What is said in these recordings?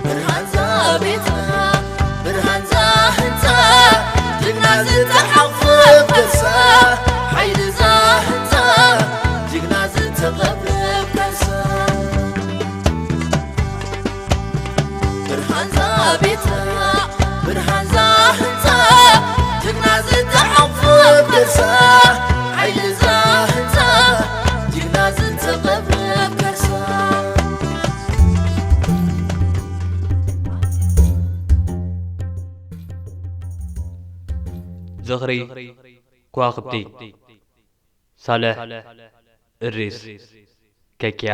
ብርሃንዛ ቤትና ብርሃንዛ ህንፃ ጅግና ዝተሓቑፍ ከርሳ ሓይልዛ ህንፃ ጅግና ዝተቐብረ ከርሳ ብርሃንዛ ቤትና ብርሃንዛ ህንፃ ጅግና ዝተሓቑፍ ከርሳ ሓይልዛ ህንፃ ጅግና ዝተቐብረ ከርሳ ዝኽሪ ከዋኽብቲ ሳልሕ እድሪስ ከኪያ።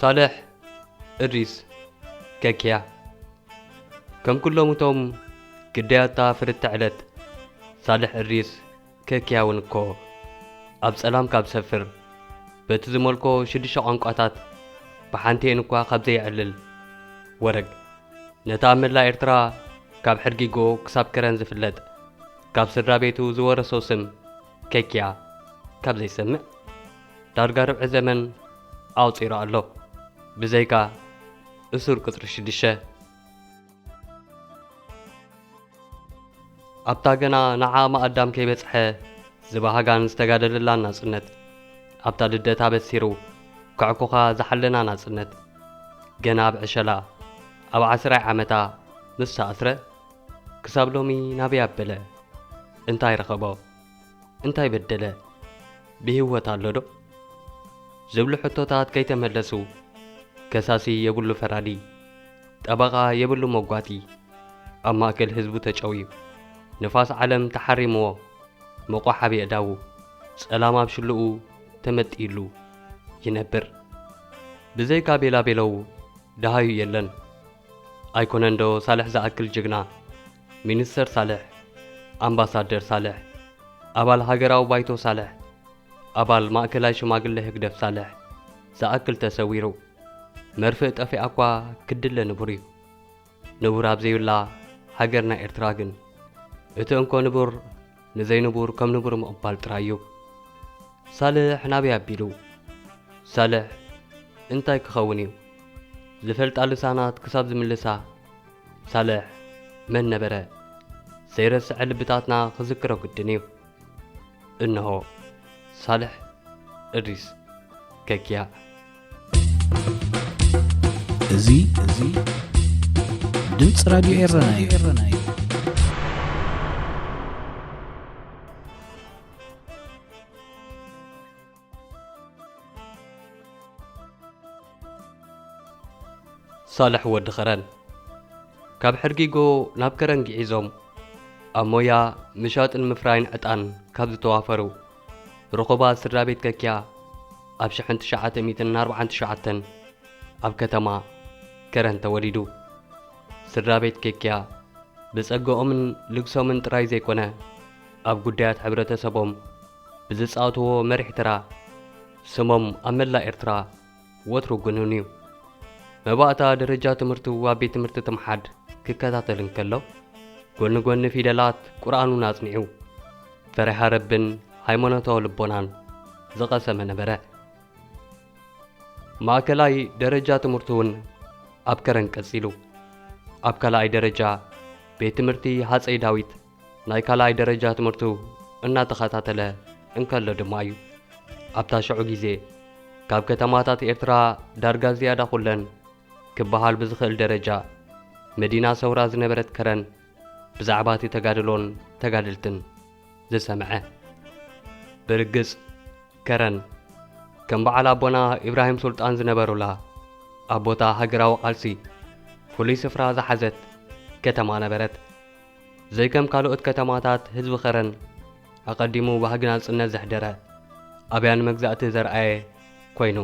ሳልሕ እድሪስ ከኪያ። ከም ኩሎም እቶም ግዳያታ ፍርትዕ ዕለት፣ ሳልሕ እድሪስ ከኪያ እውን እኮ ኣብ ጸላም ካብ ዝሰፍር፣ በቲ ዝመልኮ ሽዱሽተ ቋንቋታት ብሓንቲኤን እኳ ካብ ዘየዕልል ወረግ፣ ነታ ኣብ መላእ ኤርትራ ካብ ሕርጊጎ ክሳብ ከረን ዝፍለጥ፣ ካብ ስድራ ቤቱ ዝወረሶ ስም ከኪያ ካብ ዘይሰምዕ ዳርጋ ርብዒ ዘመን ኣቑጺሩ ኣሎ። ብዘይካ እሱር ቁጽሪ ሽዱሽተ ኣብታ ገና ንዓኣ ማኣዳም ከይበጽሐ ዝባሃጋን ዝተጋደለላን ናጽነት፣ ኣብታ ልደታ በሲሩ ከዕኩኻ ዝሓለና ናጽነት፣ ገና ኣብ ዕሸላ ኣብ ዓስራይ ዓመታ ምስ ተኣስረ፣ ክሳብ ሎሚ ናበይ ኣበለ? እንታይ ረኸቦ? እንታይ በደለ? ብህይወት ኣሎ ዶ? ዝብሉ ሕቶታት ከይተመለሱ፣ ከሳሲ የብሉ ፈራዲ፣ ጠበቓ የብሉ መጓቲ፣ ኣብ ማእከል ህዝቡ ተጨውዩ፣ ንፋስ ዓለም ተሓሪምዎ፣ መቋሓቢ ኣእዳዉ፣ ጸላም ኣብ ሽልኡ ተመጢሉ ይነብር። ብዘይካ ቤላቤለው ደሃዩ የለን። ኣይኮነንዶ ሳልሕ ዝኣክል ጅግና፣ ሚኒስተር ሳልሕ፣ ኣምባሳደር ሳልሕ፣ ኣባል ሃገራዊ ባይቶ ሳልሕ፣ ኣባል ማእከላይ ሽማግለ ህግደፍ ሳልሕ ዝኣክል ተሰዊሩ። መርፍእ ጠፊኣ እኳ ክድለ ንቡር እዩ። ንቡር ኣብ ዘይብላ ሃገርና ኤርትራ ግን፣ እቲ እንኮ ንቡር ንዘይንቡር ከም ንቡር ምቕባል ጥራይ እዩ። ሳልሕ ናበይ ኣቢሉ? ሳልሕ እንታይ ክኸውን እዩ? ዝፈልጣ ልሳናት ክሳብ ዝምልሳ፣ ሳልሕ መን ነበረ? ዘይረስዐ ልብታትና ክዝክሮ ግድን እዩ። እንሆ ሳልሕ እድሪስ ከኪያ። እዚ፣ እዚ ድምፂ ራድዮ ኤረና እዩ። ሳልሕ ወዲ ኸረን። ካብ ሕርጊጎ ናብ ከረን ግዒዞም፣ ኣብ ሞያ ምሻጥን ምፍራይን ዕጣን ካብ ዝተዋፈሩ ርኹባት ስድራ ቤት ከኪያ፣ ኣብ ሽሕን ትሽዓተ ሚእትን ኣርባዓን ትሽዓተን ኣብ ከተማ ከረን ተወሊዱ። ስድራ ቤት ከኪያ ብጸግኦምን ልግሶምን ጥራይ ዘይኮነ፣ ኣብ ጉዳያት ሕብረተሰቦም ብዝጻወትዎ መሪሕ ተራ፣ ስሞም ኣብ መላእ ኤርትራ ወትሩ ግኑን እዩ። መባእታ ደረጃ ትምህርቱ ኣብ ቤት ትምህርቲ ትምሓድ ክከታተል እንከሎ፣ ጎኒ ጎኒ ፊደላት ቁርኣኑን ኣጽኒዑ፣ ፈሪሃ ረብን ሃይማኖታዊ ልቦናን ዝቐሰመ ነበረ። ማእከላይ ደረጃ ትምህርቱ እውን ኣብ ከረን ቀጺሉ። ኣብ ካልኣይ ደረጃ ቤት ትምህርቲ ሃጸይ ዳዊት ናይ ካልኣይ ደረጃ ትምህርቱ እናተኸታተለ እንከሎ ድማ እዩ፣ ኣብታ ሽዑ ግዜ ካብ ከተማታት ኤርትራ ዳርጋ ዝያዳ ኩለን ክበሃል ብዝኽእል ደረጃ መዲና ሰውራ ዝነበረት ከረን ብዛዕባ እቲ ተጋድሎን ተጋደልትን ዝሰምዐ። ብርግጽ ከረን ከም በዓል ኣቦና ኢብራሂም ሱልጣን ዝነበሩላ፣ ኣቦታ ሃገራዊ ቃልሲ ፍሉይ ስፍራ ዝሓዘት ከተማ ነበረት። ዘይከም ካልኦት ከተማታት ህዝቢ ከረን ኣቐዲሙ ባህጊ ናጽነት ዘሕደረ፣ ኣብያን መግዛእቲ ዘርኣየ ኮይኑ፣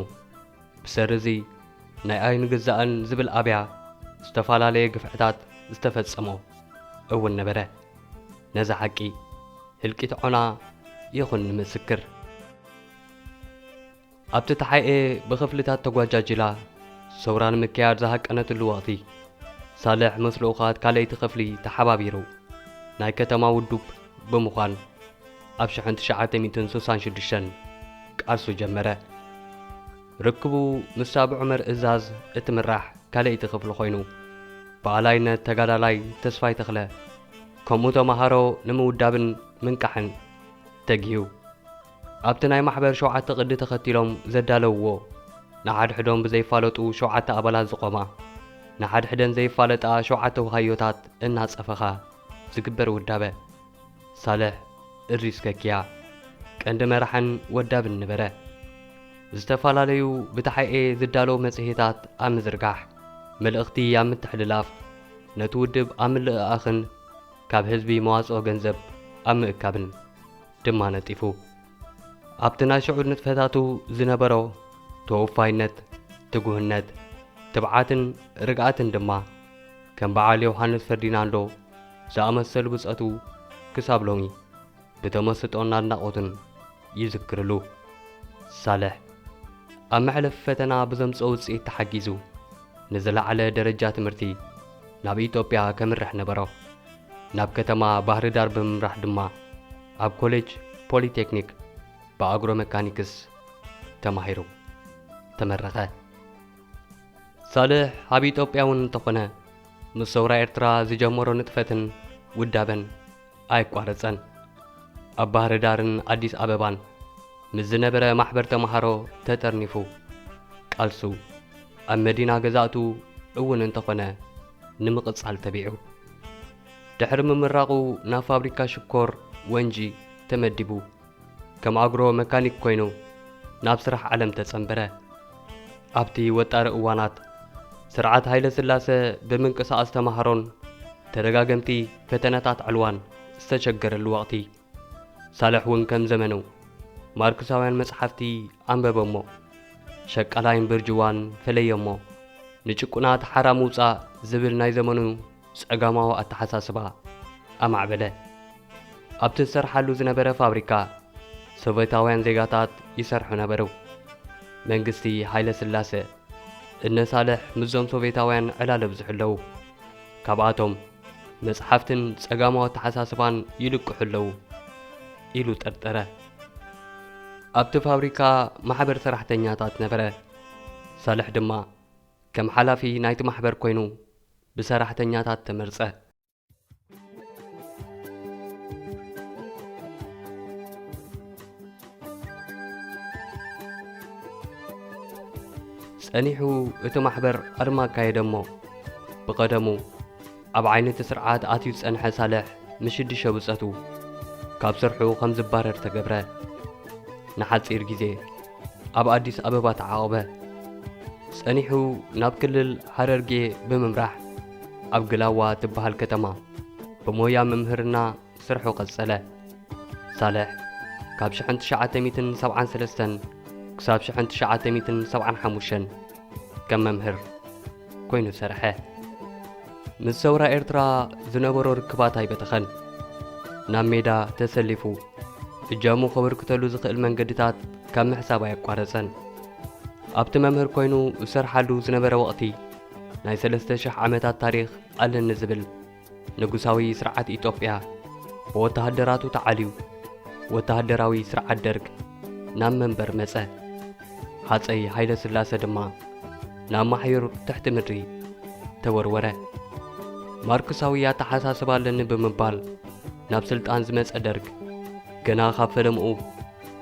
ብሰሪ እዚ ናይ ኣይንግዛእን ዝብል ኣብያ ዝተፈላለየ ግፍዕታት ዝተፈጸሞ እውን ነበረ። ነዚ ሓቂ ህልቂት ዖና ይኹን ንምስክር። ኣብቲ ተሓኤ ብኽፍልታት ተጓጃጅላ ሰውራ ንምክያድ ዝሃቀነትሉ ወቕቲ፣ ሳልሕ ምስ ልኡኻት ካልኣይቲ ክፍሊ ተሓባቢሩ ናይ ከተማ ውዱብ ብምዃን ኣብ ሽሕን ትሽዓተ ሚእትን ስሳን ሽዱሽተን ቃልሱ ጀመረ። ርክቡ ምስ ኣብ ዑመር እዛዝ እትምራሕ ካልኣይቲ ክፍሊ ኮይኑ፣ ብኣላይነት ተጋዳላይ ተስፋይ ተኽለ ከምኡ ተማሃሮ ንምውዳብን ምንቃሕን ተጊሁ። ኣብቲ ናይ ማሕበር ሸውዓተ ቅዲ ተኸቲሎም ዘዳለውዎ፣ ንሓድሕዶም ብዘይፋለጡ ሸውዓተ ኣባላት ዝቖማ፣ ንሓድሕደን ዘይፋለጣ ሸውዓተ ውሃዮታት እናጸፈኻ ዝግበር ውዳበ፣ ሳልሕ እድሪስ ከኪያ ቀንዲ መራሕን ወዳብን ነበረ። ዝተፈላለዩ ብተሓኤ ዝዳለዉ መጽሔታት ኣብ ምዝርጋሕ፣ መልእኽቲ ኣብ ምትሕልላፍ፣ ነቲ ውድብ ኣብ ምልእኣኽን ካብ ህዝቢ መዋጽኦ ገንዘብ ኣብ ምእካብን ድማ ነጢፉ። ኣብቲ ናይ ሽዑ ንጥፈታቱ ዝነበሮ ተወፋይነት፣ ትጉህነት፣ ትብዓትን ርግኣትን ድማ ከም በዓል ዮሃንስ ፈርዲናንዶ ዝኣመሰሉ ብጸቱ ክሳብ ሎሚ ብተመስጦን ኣድናቖትን ይዝክርሉ። ሳልሕ ኣብ መሕለፊ ፈተና ብዘምጽኦ ውጽኢት ተሓጊዙ ንዝለዓለ ደረጃ ትምህርቲ ናብ ኢትዮጵያ ከምርሕ ነበሮ። ናብ ከተማ ባህርዳር ብምምራሕ ድማ ኣብ ኮሌጅ ፖሊቴክኒክ ብኣግሮ መካኒክስ ተማሂሩ ተመረቐ። ሳልሕ ኣብ ኢትዮጵያ እውን እንተኾነ፣ ምስ ሰውራ ኤርትራ ዝጀመሮ ንጥፈትን ውዳበን ኣየቋረጸን። ኣብ ባህርዳርን ኣዲስ ኣበባን ምስ ዝነበረ ማሕበር ተማሃሮ ተጠርኒፉ፣ ቃልሱ ኣብ መዲና ገዛእቱ እውን እንተኾነ ንምቕጻል ተቢዑ። ድሕሪ ምምራቑ ናብ ፋብሪካ ሽኮር ወንጂ ተመዲቡ፣ ከም ኣግሮ መካኒክ ኮይኑ ናብ ስራሕ ዓለም ተጸንበረ። ኣብቲ ወጣሪ እዋናት፣ ስርዓት ሃይለ ስላሰ ብምንቅስቓስ ተማሃሮን ተደጋገምቲ ፈተነታት ዕልዋን ዝተሸገረሉ ወቕቲ፣ ሳልሕ እውን ከም ዘመኑ ማርክሳውያን መጽሓፍቲ ኣንበበ እሞ፣ ሸቃላይን ብርጅዋን ፈለየ እሞ፣ ንጭቁናት ሓራ ምውጻእ ዝብል ናይ ዘመኑ ጸጋማዊ ኣተሓሳስባ ኣማዕበለ። ኣብቲ ዝሰርሓሉ ዝነበረ ፋብሪካ ሶቬታውያን ዜጋታት ይሰርሑ ነበሩ። መንግስቲ ሃይለ ስላሰ እነ ሳልሕ ምስዞም ሶቬታውያን ዕላል ኣብዝሑ ኣለዉ። ካብኣቶም መጽሓፍትን ጸጋማዊ ኣተሓሳስባን ይልቅሑ ኣለዉ ኢሉ ጠርጠረ። ኣብቲ ፋብሪካ ማሕበር ሰራሕተኛታት ነበረ። ሳልሕ ድማ ከም ሓላፊ ናይቲ ማሕበር ኮይኑ ብሰራሕተኛታት ተመርጸ። ጸኒሑ እቲ ማሕበር ኣድማ ኣካየደ እሞ፣ ብቐደሙ ኣብ ዓይኒ እቲ ስርዓት ኣትዩ ዝጸንሐ ሳልሕ፣ ምስ ሽዱሽተ ብጸቱ ካብ ስርሑ ከም ዝባረር ተገብረ። ንሓጺር ግዜ ኣብ ኣዲስ ኣበባ ተዓቖበ። ጸኒሑ ናብ ክልል ሃረርጌ ብምምራሕ፣ ኣብ ግላዋ እትበሃል ከተማ ብሞያ ምምህርና ስርሑ ቀጸለ። ሳልሕ ካብ ሽሕን ትሽዓተ ሚእትን ሰብዓን ሰለስተን ክሳብ ሽሕን ትሽዓተ ሚእትን ሰብዓን ሓሙሽተን ከም መምህር ኮይኑ ሰርሐ። ምስ ሰውራ ኤርትራ ዝነበሮ ርክባት ኣይበተኸን። ናብ ሜዳ ተሰሊፉ እጃሙ ከበርክተሉ ዝኽእል መንገድታት ካብ ምሕሳብ ኣየቋረጸን። ኣብቲ መምህር ኮይኑ ዝሰርሓሉ ዝነበረ ወቕቲ፣ ናይ ሰለስተ ሽሕ ዓመታት ታሪኽ ኣለኒ ዝብል ንጉሳዊ ስርዓት ኢትዮጵያ ብወተሃደራቱ ተዓልዩ፣ ወተሃደራዊ ስርዓት ደርግ ናብ መንበር መጸ። ሃጸይ ሃይለ ስላሰ ድማ ናብ ማሕዩር ትሕቲ ምድሪ ተወርወረ። ማርክሳዊ ኣተሓሳስባ ኣለኒ ብምባል ናብ ስልጣን ዝመጸ ደርግ፣ ገና ካብ ፈለምኡ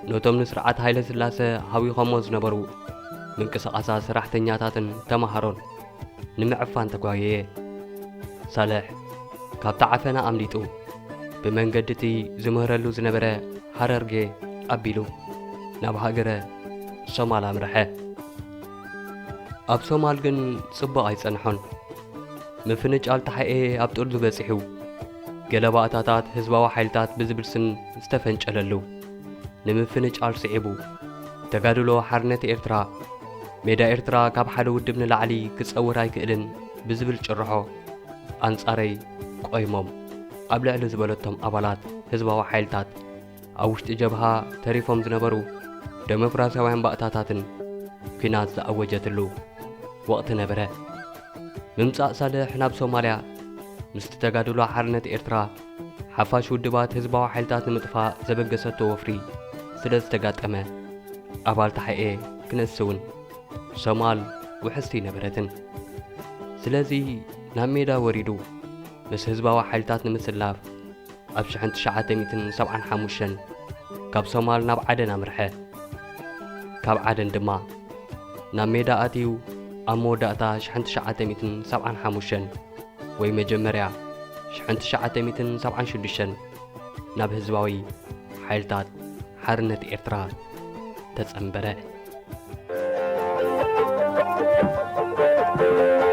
ነቶም ንስርዓት ሃይለ ስላሰ ሃዊኾሞ ዝነበሩ ምንቅስቓሳት ሰራሕተኛታትን ተማሃሮን ንምዕፋን ተጓየየ። ሳልሕ ካብቲ ዓፈና ኣምሊጡ፣ ብመንገዲ እቲ ዝምህረሉ ዝነበረ ሃረርጌ ኣቢሉ ናብ ሃገረ ሶማል ኣምርሐ። ኣብ ሶማል ግን ጽቡቕ ኣይጸንሖን። ምፍንጫል ተሓኤ ኣብ ጥርዙ በጺሑ፣ ገለ ባእታታት ህዝባዊ ሓይልታት ብዝብል ስም ዝተፈንጨለሉ፣ ንምፍንጫል ስዒቡ፣ ተጋድሎ ሓርነት ኤርትራ፣ ሜዳ ኤርትራ ካብ ሓደ ውድብ ንላዕሊ ክጸውር ኣይክእልን ብዝብል ጭርሖ ኣንጻረይ ቆይሞም ኣብ ልዕሊ ዝበለቶም ኣባላት ህዝባዊ ሓይልታት ኣብ ውሽጢ ጀብሃ ተሪፎም ዝነበሩ ደሞክራስያውያን ባእታታትን ኲናት ዝኣወጀትሉ ወቕቲ ነበረ። ምምጻእ ሳልሕ ናብ ሶማልያ ምስቲ ተጋድሎ ሓርነት ኤርትራ ሓፋሽ ውድባት ህዝባዊ ሓይልታት ንምጥፋእ ዘበገሰቶ ወፍሪ ስለ ዝተጋጠመ፣ ኣባል ተሓኤ ክነስውን ሶማል ውሕስቲ ኣይነበረትን። ስለዚ ናብ ሜዳ ወሪዱ ምስ ህዝባዊ ሓይልታት ንምስላፍ ኣብ ሽሕን ትሽዓተ ሚእትን ሰብዓን ሓሙሽተን ካብ ሶማል ናብ ዓደን ኣምርሐ። ካብ ዓደን ድማ ናብ ሜዳ ኣትዩ ኣብ መወዳእታ ሽሕን ትሽዓተ ሚእትን ሰብዓን ሓሙሽተን ወይ መጀመርያ ሽሕን ትሽዓተ ሚእትን ሰብዓን ሽዱሽተን ናብ ህዝባዊ ሓይልታት ሓርነት ኤርትራ ተጸንበረ።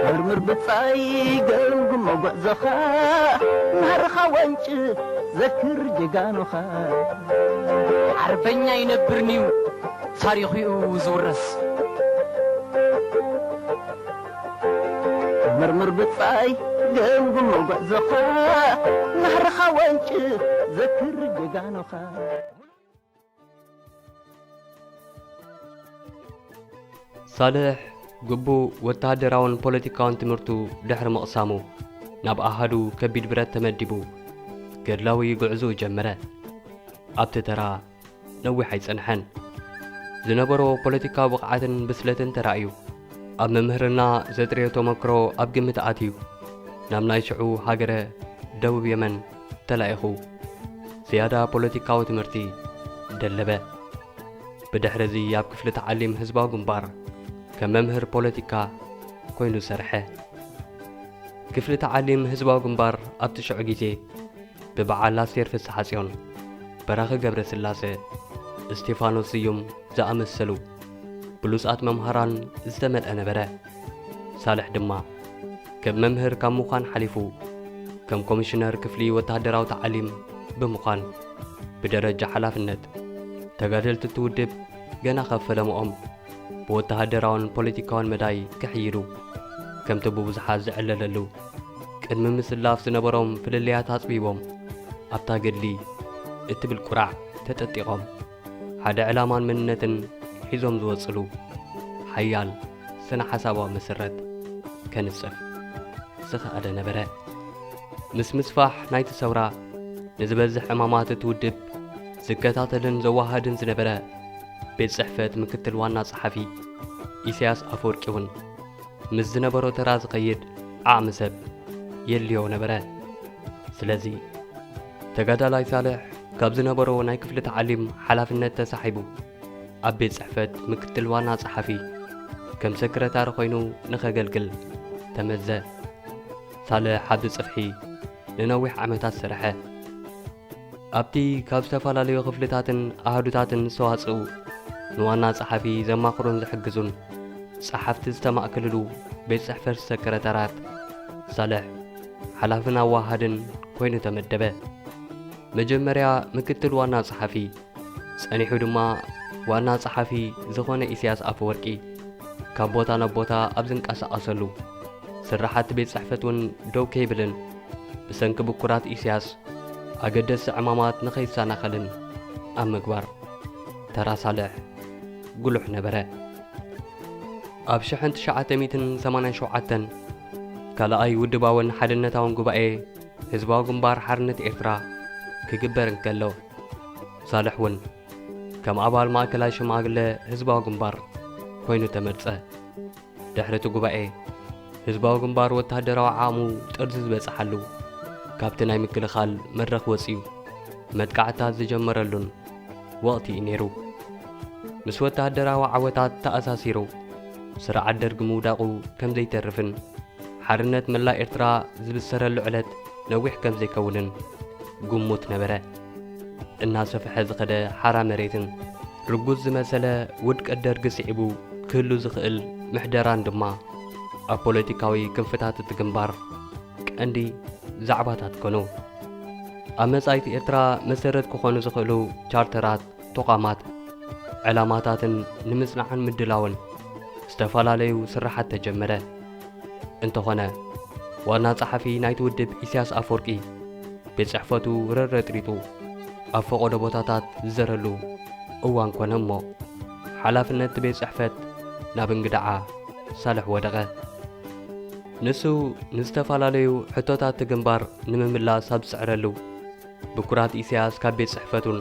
መርምር ብጻይ ገምግሞ ጉዕዞኻ ናህርኻ ወንጭፍ ዘክር ጀጋኑኻ። ዓርበኛ ይነብርንዩ ታሪኹ እዩ ዝውረስ። መርምር ብጻይ ገምግሞ ጉዕዞኻ ናህርኻ ወንጭፍ ዘክር ጀጋኑኻ። ሳልሕ ግቡእ ወተሃደራውን ፖለቲካውን ትምህርቱ ድሕሪ ምቕሳሙ ናብ ኣሃዱ ከቢድ ብረት ተመዲቡ ገድላዊ ጉዕዞኡ ጀመረ። ኣብቲ ተራ ነዊሕ ኣይጸንሐን። ዝነበሮ ፖለቲካዊ ብቕዓትን ብስለትን ተራእዩ ኣብ ምምህርና ዘጥረዮ ተመክሮ ኣብ ግምት ኣትዩ ናብ ናይ ሽዑ ሃገረ ደቡብ የመን ተላኢኹ ዝያዳ ፖለቲካዊ ትምህርቲ ደለበ። ብድሕርዚ ኣብ ክፍሊ ተዓሊም ህዝባዊ ግንባር ከም መምህር ፖለቲካ ኮይኑ ሰርሐ። ክፍሊ ተዓሊም ህዝባዊ ግንባር ኣብቲ ሽዑ ግዜ ብበዓል ኣስቴር ፍስሓጽዮን፣ በራኺ ገብረስላሰ፣ እስቴፋኖስ ስዩም ዝኣመሰሉ ብሉጻት መምሃራን ዝተመልአ ነበረ። ሳልሕ ድማ ከም መምህር ካብ ምዃን ሓሊፉ ከም ኮሚሽነር ክፍሊ ወተሃደራዊ ተዓሊም ብምዃን ብደረጃ ሓላፍነት ተጋደልቲ እቲ ውድብ ገና ካብ ፈለምኦም ብወተሃደራውን ፖለቲካውን መዳይ ክሕይሉ ከምቲ ብብዙሓት ዝዕለለሉ ቅድሚ ምስላፍ ዝነበሮም ፍልልያት ኣጽቢቦም ኣብታ ገድሊ እትብል ቁራዕ ተጠጢቖም ሓደ ዕላማን መንነትን ሒዞም ዝወጽሉ ሓያል ስነ ሓሳባዊ መሰረት ከንጽፍ ዝኸኣለ ነበረ። ምስ ምስፋሕ ናይቲ ሰውራ ንዝበዝሕ ዕማማት እቲ ውድብ ዝከታተልን ዘወሃድን ዝነበረ ቤት ጽሕፈት ምክትል ዋና ጸሓፊ ኢሳያስ ኣፈወርቂ እውን ምስ ዝነበሮ ተራ ዝኸይድ ዓቕሚ ሰብ የድልዮ ነበረ። ስለዚ ተጋዳላይ ሳልሕ ካብ ዝነበሮ ናይ ክፍሊ ተዓሊም ሓላፍነት ተሳሒቡ ኣብ ቤት ጽሕፈት ምክትል ዋና ጸሓፊ ከም ሰክረታሪ ኮይኑ ንኸገልግል ተመዘ። ሳልሕ ኣብዚ ጽፍሒ ንነዊሕ ዓመታት ሰርሐ። ኣብቲ ካብ ዝተፈላለዩ ክፍልታትን ኣሃዱታትን ዝተዋጽኡ ንዋና ጸሓፊ ዘማኽሩን ዝሕግዙን ጸሓፍቲ ዝተማእከልሉ ቤት ጽሕፈት ሰክረታርያት ሳልሕ ሓላፍን ኣወሃሃድን ኮይኑ ተመደበ። መጀመርያ ምክትል ዋና ጸሓፊ ጸኒሑ ድማ ዋና ጸሓፊ ዝኾነ ኢሳያስ ኣፈወርቂ ካብ ቦታ ናብ ቦታ ኣብ ዝንቀሳቐሰሉ ስራሓት ቤት ጽሕፈት እውን ደው ከይብልን ብሰንኪ ብኩራት ኢሳያስ ኣገደስቲ ዕማማት ንኸይሰናኸልን ኣብ ምግባር ተራ ሳልሕ ጉሉሕ ነበረ። ኣብ ሽሕን ትሽዓተ ሚእትን ሰማንያን ሸውዓተን ካልኣይ ውድባውን ሓድነታውን ጉባኤ ህዝባዊ ግንባር ሓርነት ኤርትራ ክግበር እንከሎ፣ ሳልሕ እውን ከም ኣባል ማእከላይ ሽማግለ ህዝባዊ ግንባር ኮይኑ ተመርጸ። ድሕሪ እቲ ጉባኤ፣ ህዝባዊ ግንባር ወተሃደራዊ ዓቕሙ ጥርዚ ዝበጽሓሉ፣ ካብቲ ናይ ምክልኻል መድረኽ ወጺኡ መጥቃዕትታት ዝጀመረሉን ወቕቲ እዩ ነይሩ። ምስ ወተሃደራዊ ዓወታት ተኣሳሲሩ፣ ስርዓት ደርጊ ምውዳቑ ከም ዘይተርፍን ሓርነት መላእ ኤርትራ ዝብሰረሉ ዕለት ነዊሕ ከም ዘይከውንን ግሙት ነበረ። እናሰፍሐ ዝኸደ ሓራ መሬትን ርጉዝ ዝመሰለ ውድቀት ደርጊ ስዒቡ ክህሉ ዝኽእል ምሕደራን ድማ ኣብ ፖለቲካዊ ክንፍታት እቲ ግንባር ቀንዲ ዛዕባታት ኮኑ። ኣብ መጻኢት ኤርትራ መሰረት ክኾኑ ዝኽእሉ ቻርተራት ተቋማት ዕላማታትን ንምጽናዕን ምድላውን ዝተፈላለዩ ስራሓት ተጀመረ። እንተኾነ፣ ዋና ጸሓፊ ናይቲ ውድብ ኢሳያስ ኣፈወርቂ ቤት ጽሕፈቱ ረረጥሪጡ ኣብ ፈቐዶ ቦታታት ዝዘረሉ እዋን ኮነ እሞ፣ ሓላፍነት ቤት ጽሕፈት ናብ እንግዳዓ ሳልሕ ወደቐ። ንሱ ንዝተፈላለዩ ሕቶታት እቲ ግንባር ንምምላስ ኣብ ዝጽዕረሉ፣ ብኩራት ኢሳያስ ካብ ቤት ጽሕፈቱን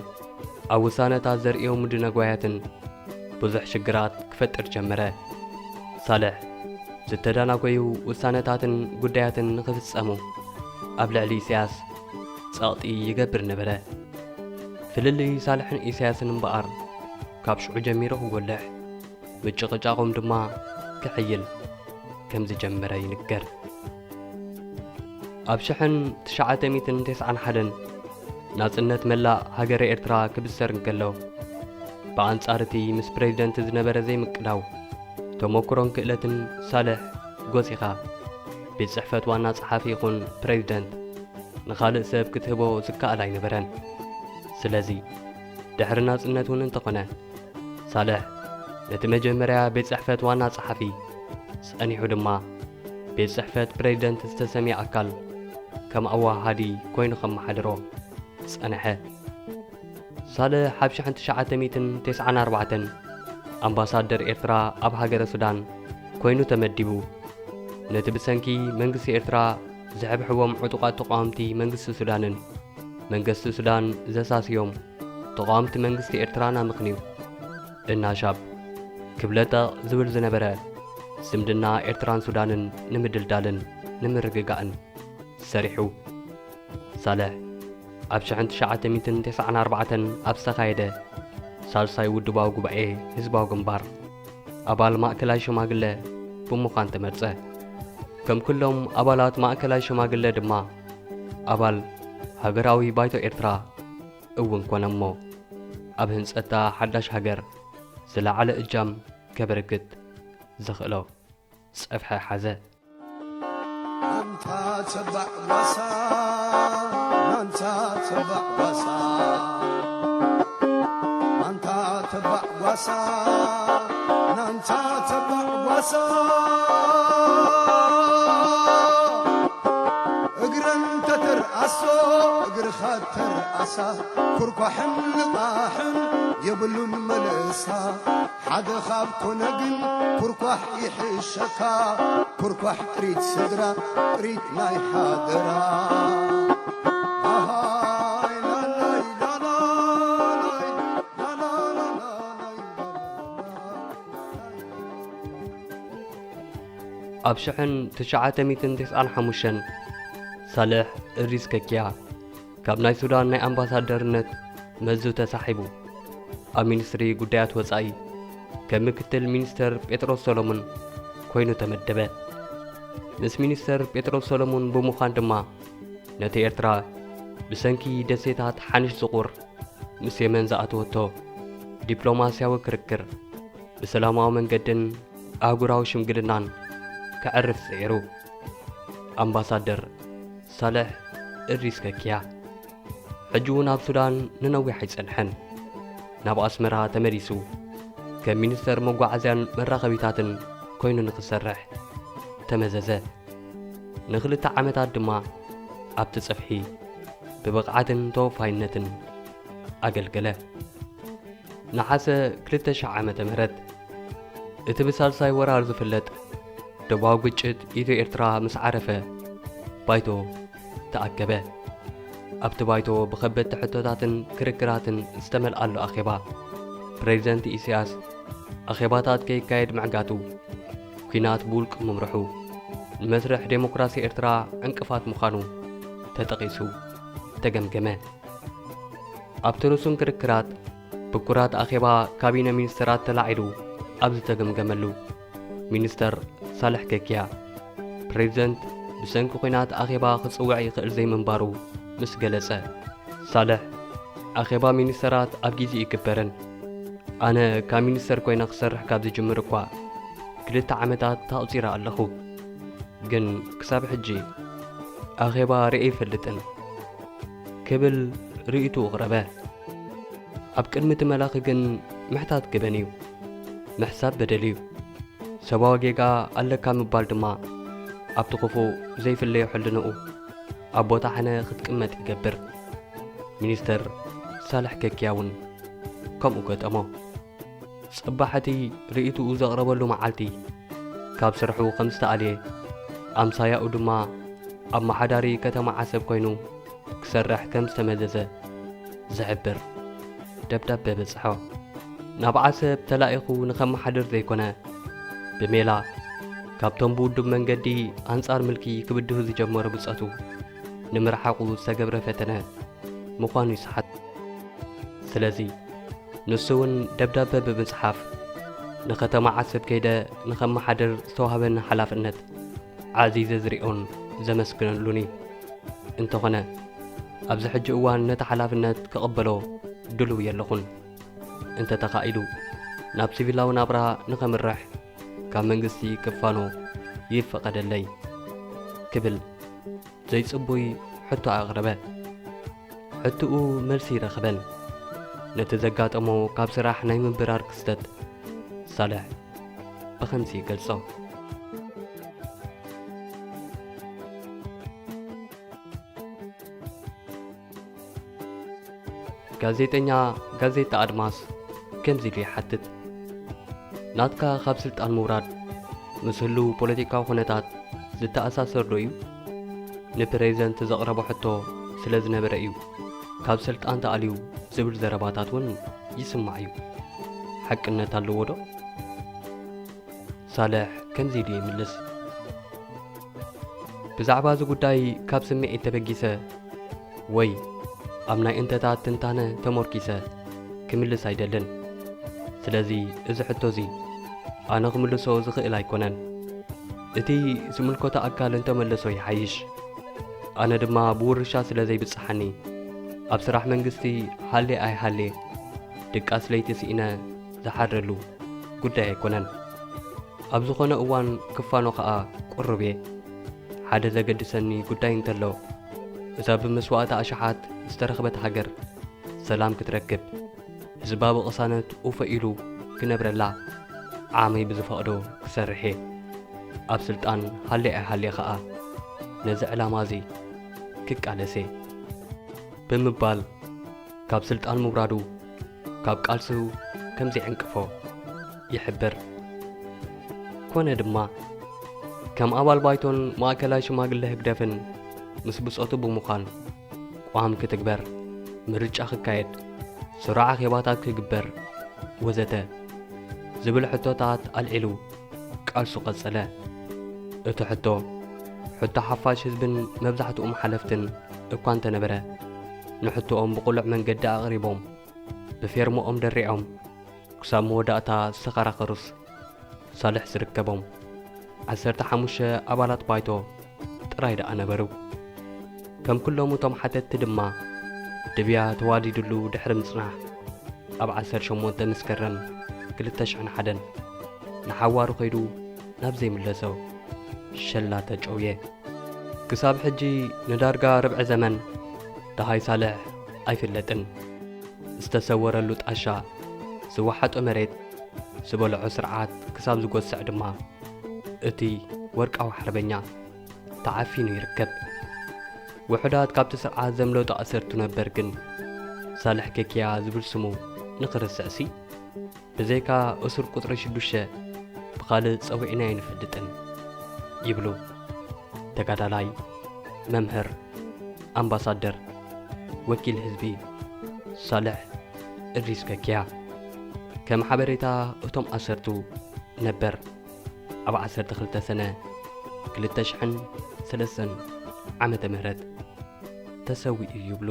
ኣብ ውሳነታት ዘርእዮ ምድነጓያትን ብዙሕ ሽግራት ክፈጥር ጀመረ። ሳልሕ ዝተደናጎዩ ውሳነታትን ጉዳያትን ንኽፍጸሙ ኣብ ልዕሊ ኢሳያስ ጸቕጢ ይገብር ነበረ። ፍልልይ ሳልሕን ኢሳያስን እምበኣር ካብ ሽዑ ጀሚሩ ክጎልሕ፣ ምጭቕጫቖም ድማ ክሕይል ከም ዝጀመረ ይንገር። ኣብ ሽሕን ትሽዓተ ሚእትን ተስዓን ሓደን ናጽነት መላእ ሃገረ ኤርትራ ክብሰር እንከሎ፣ ብኣንጻር እቲ ምስ ፕሬዚደንት ዝነበረ ዘይምቅዳው፣ ተመኩሮን ክእለትን ሳልሕ ጎሲኻ፣ ቤት ጽሕፈት ዋና ጸሓፊ ይኹን ፕሬዚደንት ንኻልእ ሰብ ክትህቦ ዝከኣል ኣይነበረን። ስለዚ፣ ድሕሪ ናጽነት እውን እንተኾነ፣ ሳልሕ ነቲ መጀመርያ ቤት ጽሕፈት ዋና ጸሓፊ፣ ጸኒሑ ድማ ቤት ጽሕፈት ፕሬዚደንት ዝተሰምየ ኣካል ከም ኣወሃሃዲ ኮይኑ ከመሓድሮ ጸንሐ። ሳልሕ ኣብ ሽሕን ትሽዓተ ሚእትን ተስዓን ኣርባዕተን ኣምባሳደር ኤርትራ ኣብ ሃገረ ሱዳን ኮይኑ ተመዲቡ። ነቲ ብሰንኪ መንግስቲ ኤርትራ ዝሕብሕቦም ዕጡቓት ተቃወምቲ መንግስቲ ሱዳንን መንግስቲ ሱዳን ዘሳስዮም ተቃወምቲ መንግስቲ ኤርትራን ኣመኽንዩ፣ እናሻብ ክብለጠቕ ዝብል ዝነበረ ዝምድና ኤርትራን ሱዳንን ንምድልዳልን ንምርግጋእን ሰሪሑ። ሳልሕ ኣብ ሽሕን ትሽዓተ ሚእትን ተስዓን ኣርባዕተን ኣብ ዝተኻየደ ሳልሳይ ውድባዊ ጉባኤ ህዝባዊ ግንባር ኣባል ማእከላይ ሽማግለ ብምዃን ተመርጸ። ከም ኩሎም ኣባላት ማእከላይ ሽማግለ ድማ ኣባል ሃገራዊ ባይቶ ኤርትራ እውን ኮነ እሞ፣ ኣብ ህንጸታ ሓዳሽ ሃገር ዝለዓለ እጃም ከበርክት ዘኽእሎ ጸፍሐ ሓዘ። ኣንታ ተባዕ ጓሳ፣ ኣንታ ተባዕ ጓሳ፣ ኣንታ ተባዕ ጓሳ፣ ናንታ ተባዕ ጓሳ። እግረን ተተርኣሶ፣ እግርኻ ተርኣሳ፣ ኩርኳሕን ልቓሕን የብሉን መለሳ። ሓደ ካብ ኮነ ግን ኩርኳሕ ይሕሸካ፣ ኩርኳሕ ጥሪት ስድራ፣ ጥሪት ናይ ሓደራ። ኣሃይ ላላይ ላላላይ፣ ላላላላይ ላላላይ። ኣብ ሽሕን ትሽዓተ ሚእትን ተስዓን ሓሙሽተን ሳልሕ እድሪስ ከኪያ ካብ ናይ ሱዳን ናይ ኣምባሳደርነት መዙ ተሳሒቡ፣ ኣብ ሚኒስትሪ ጉዳያት ወጻኢ ከም ምክትል ሚኒስተር ጴጥሮስ ሰሎሞን ኮይኑ ተመደበ። ምስ ሚኒስተር ጴጥሮስ ሰሎሞን ብምዃን ድማ፣ ነቲ ኤርትራ ብሰንኪ ደሴታት ሓንሽ ዝቑር ምስ የመን ዝኣተወቶ ዲፕሎማስያዊ ክርክር ብሰላማዊ መንገድን ኣህጉራዊ ሽምግልናን ከዕርፍ ጽዒሩ። ኣምባሳደር ሳልሕ እድሪስ ከኪያ፣ ሕጂ እውን ኣብ ሱዳን ንነዊሕ ኣይጸንሐን። ናብ ኣስመራ ተመሊሱ፣ ከም ሚኒስተር መጓዓዝያን መራኸቢታትን ኮይኑ ንኽሰርሕ ተመዘዘ። ንኽልተ ዓመታት ድማ ኣብቲ ጽፍሒ ብብቕዓትን ተወፋይነትን ኣገልገለ። ነሓሰ ክልተ ሺሕ ዓመተ ምህረት፣ እቲ ብሳልሳይ ወራር ዝፍለጥ ደቡባዊ ግጭት ኢትዮ ኤርትራ ምስ ዓረፈ፣ ባይቶ ተኣከበ። ኣብቲ ባይቶ ብኸበድቲ ሕቶታትን ክርክራትን ዝተመልኣሉ ኣኼባ፣ ፕሬዚደንት ኢሳያስ ኣኼባታት ከይካየድ ምዕጋቱ፣ ኲናት ብውልቂ ምምርሑ፣ ንመስርሕ ዴሞክራሲ ኤርትራ ዕንቅፋት ምዃኑ ተጠቒሱ ተገምገመ። ኣብቲ ርሱን ክርክራት፣ ብኩራት ኣኼባ ካቢነ ሚኒስተራት ተላዒሉ ኣብ ዝተገምገመሉ፣ ሚኒስተር ሳልሕ ከኪያ፣ ፕሬዚደንት ብሰንኪ ኲናት ኣኼባ ክጽውዕ ይኽእል ዘይምንባሩ ምስ ገለጸ፣ ሳልሕ፣ ኣኼባ ሚኒስተራት ኣብ ግዜ ይግበርን፣ ኣነ ካብ ሚኒስተር ኮይነ ክሰርሕ ካብ ዝጅምር እኳ ክልተ ዓመታት ተቑጺረ ኣለኹ። ግን ክሳብ ሕጂ ኣኼባ ርእየ ኣይፈልጥን ክብል ርእይትኡ ኣቕረበ። ኣብ ቅድሚ እቲ መላኺ ግን ምሕታት ገበን እዩ። ምሕሳብ በደል እዩ። ሰብኣዊ ጌጋ ኣለካ ምባል ድማ ኣብቲ ክፉእ ዘይፍለዮ ሕልንኡ ኣብ ቦታ ሕነ ክትቅመጥ ይገብር። ሚኒስተር ሳልሕ ከኪያ እውን ከምኡ ገጠሞ። ጽባሕ እቲ ርእይትኡ ዘቕረበሉ መዓልቲ፣ ካብ ስርሑ ከም ዝተኣልየ፣ ኣምሳያኡ ድማ ኣመሓዳሪ ከተማ ዓሰብ ኮይኑ ክሰርሕ ከም ዝተመዘዘ ዝሕብር ደብዳበ በጽሖ። ናብ ዓሰብ ተላኢኹ ንኸመሓድር ዘይኮነ፣ ብሜላ ካብቶም ብውዱብ መንገዲ ኣንጻር ምልኪ ክብድሁ ዝጀመሩ ብጸቱ ንምርሓቑ ዝተገብረ ፈተነ ምዃኑ ይስሓት። ስለዚ፣ ንሱ እውን ደብዳበ ብምጽሓፍ፣ ንኸተማ ዓሰብ ከይደ ንኸመሓድር ዝተዋህበኒ ሓላፍነት ኣዕዚዘ ዝርእዮን ዘመስግነሉን እዩ። እንተኾነ፣ ኣብዚ ሕጂ እዋን ነቲ ሓላፍነት ክቕበሎ ድሉው የለኹን። እንተተኻኢሉ፣ ናብ ሲቪላዊ ናብራ ንኸምርሕ ካብ መንግስቲ ክፋኖ ይፈቐደለይ፣ ክብል ዘይጽቡይ ሕቶ ኣቕረበ። ሕቶኡ መልሲ ይረኸበን። ነቲ ዘጋጠሞ ካብ ስራሕ ናይ ምብራር ክስተት ሳልሕ ብኸምዚ ይገልጾ። ጋዜጠኛ ጋዜጣ ኣድማስ ከምዚ ኢሉ ይሓትት፣ ናትካ ካብ ስልጣን ምውራድ ምስ ህሉው ፖለቲካዊ ኩነታት ዝተኣሳሰር ዶ እዩ? ንፕሬዝደንት ዘቕረቦ ሕቶ ስለ ዝነበረ እዩ ካብ ስልጣን ተኣልዩ ዝብል ዘረባታት እውን ይስማዕ እዩ። ሓቅነት ኣለዎ ዶ? ሳልሕ ከምዚ ኢሉ ይምልስ፣ ብዛዕባ እዚ ጉዳይ ካብ ስምዒት ተበጊሰ ወይ ኣብ ናይ እንተታት ትንታነ ተመርኪሰ ክምልስ ኣይደልን። ስለዚ እዚ ሕቶ እዚ ኣነ ክምልሶ ዝኽእል ኣይኮነን። እቲ ዝምልከቶ ኣካል እንተመለሶ ይሓይሽ። ኣነ ድማ ብውርሻ ስለ ዘይብጽሓኒ፣ ኣብ ስራሕ መንግስቲ ሃሌ ኣይሃሌ ድቃስ ለይቲ ስኢነ ዝሓድረሉ ጉዳይ ኣይኮነን። ኣብ ዝኾነ እዋን ክፋኖ ከኣ ቅሩብ እየ። ሓደ ዘገድሰኒ ጉዳይ እንተሎ፣ እዛ ብመስዋእቲ ኣሽሓት ዝተረኽበት ሃገር ሰላም ክትረክብ፣ ህዝባ ብቕሳነት ውፈ ኢሉ ክነብረላ ዓቕመይ ብዝፈቕዶ ክሰርሕ እየ። ኣብ ስልጣን ሃሌ ኣይሃሌ ከኣ ነዚ ዕላማ እዚ ክቃለስ እየ ብምባል ካብ ስልጣን ምውራዱ ካብ ቃልሱ ከም ዘይዕንቅፎ ይሕብር። ኮነ ድማ፣ ከም ኣባል ባይቶን ማእከላይ ሽማግለ ህግደፍን ምስ ብጾቱ ብምዃን፣ ቋም ክትግበር፣ ምርጫ ክካየድ፣ ስሩዕ ኣኼባታት ክግበር፣ ወዘተ ዝብል ሕቶታት ኣልዒሉ ቃልሱ ቀጸለ። እቲ ሕቶ፣ ሕቶ ሓፋሽ ህዝብን መብዛሕትኦም ሓለፍትን እኳ እንተነበረ፣ ንሕቶኦም ብቕሉዕ መንገዲ ኣቕሪቦም፣ ብፌርምኦም ደሪዖም፣ ክሳብ መወዳእታ ዝተኸራኸሩስ ሳልሕ ዝርከቦም ዓሰርተ ሓሙሽተ ኣባላት ባይቶ ጥራይ ደኣ ነበሩ። ከም ኩሎም እቶም ሓተትቲ ድማ፣ ድብያ ተዋዲድሉ ድሕሪ ምጽናሕ፣ ኣብ ዓሰርተ ሸሞንተ መስከረም ክልተ ሽሕን ሓደን ንሓዋሩ ከይዱ ናብ ዘይምለሶ ሸላ ተጨውየ። ክሳብ ሕጂ ንዳርጋ ርብዒ ዘመን ደሃይ ሳልሕ ኣይፍለጥን። ዝተሰወረሉ ጣሻ፣ ዝወሓጦ መሬት፣ ዝበልዖ ስርዓት ክሳብ ዝጎስዕ ድማ፣ እቲ ወርቃዊ ሓርበኛ ተዓፊኑ ይርከብ። ውሑዳት ካብቲ ስርዓት ዘምለጡ ኣሰርቱ ነበር ግን፣ ሳልሕ ከኪያ ዝብል ስሙ ንኽርስዕሲ፣ ብዘይካ እሱር ቁጽሪ ሽዱሽተ ብኻልእ ጸዊዕናዮ ኣይንፈልጥን ይብሉ ተጋዳላይ፣ መምህር፣ ኣምባሳደር፣ ወኪል ህዝቢ ሳልሕ እድሪስ ከኪያ። ከም ሓበሬታ እቶም ኣሰርቱ ነበር ኣብ ዓሰርተ ክልተ ሰነ ክልተ ሽሕን ሰለስተን ዓመተ ምህረት ተሰዊኡ ይብሉ።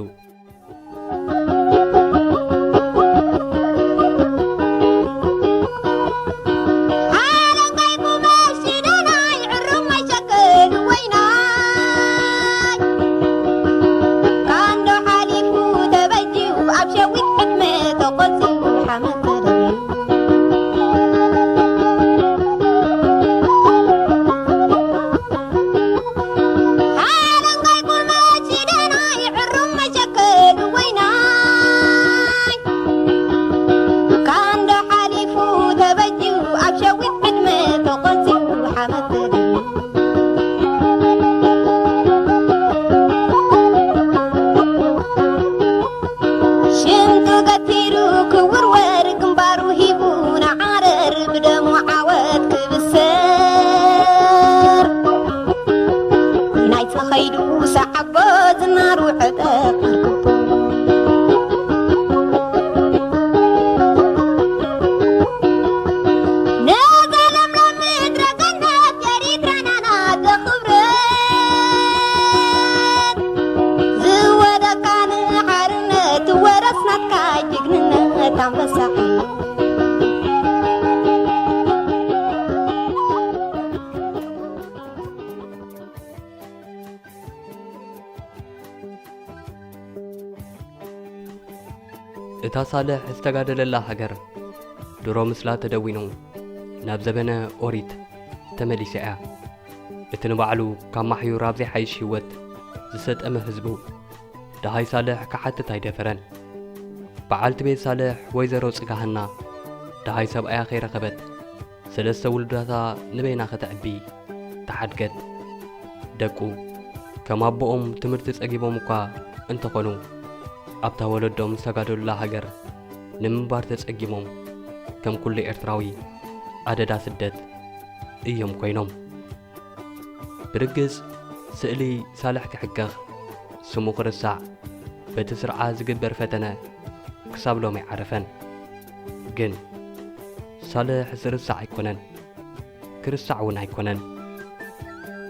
እታ ሳልሕ ዝተጋደለላ ሃገር ድሮ ምስላ ተደዊኑ ናብ ዘበነ ኦሪት ተመሊሳ እያ። እቲ ንባዕሉ ካብ ማሕዩር ኣብ ዘይሓይሽ ህይወት ዝሰጠመ ህዝቡ ደሃይ ሳልሕ ክሓትት ኣይደፈረን። በዓልቲ ቤት ሳልሕ ወይዘሮ ጽጋሃና ደሃይ ሰብኣያ ከይረኸበት ሰለስተ ውሉዳታ ንበይና ከተዕቢ ተሓድገት። ደቁ ከም ኣቦኦም ትምህርቲ ጸጊቦም እኳ እንተኾኑ ኣብታ ወለዶም ዝተጋደሉላ ሃገር ንምንባር ተጸጊሞም ከም ኩሉ ኤርትራዊ ኣደዳ ስደት እዮም ኮይኖም። ብርግጽ ስእሊ ሳልሕ ክሕከኽ ስሙ ክርሳዕ በቲ ስርዓ ዝግበር ፈተነ ክሳብ ሎም ኣይዓረፈን። ግን ሳልሕ ዝርሳዕ ኣይኮነን፣ ክርሳዕ እውን ኣይኮነን።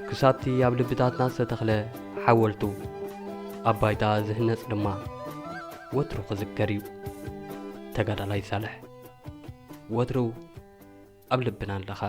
ክሳብቲ ኣብ ልብታትና ዝተተኽለ ሓወልቱ ኣብ ባይታ ዝህነጽ ድማ ወትሩ ክዝከር እዩ። ተጋዳላይ ሳልሕ ወትሩ ኣብ ልብና ኣለኻ።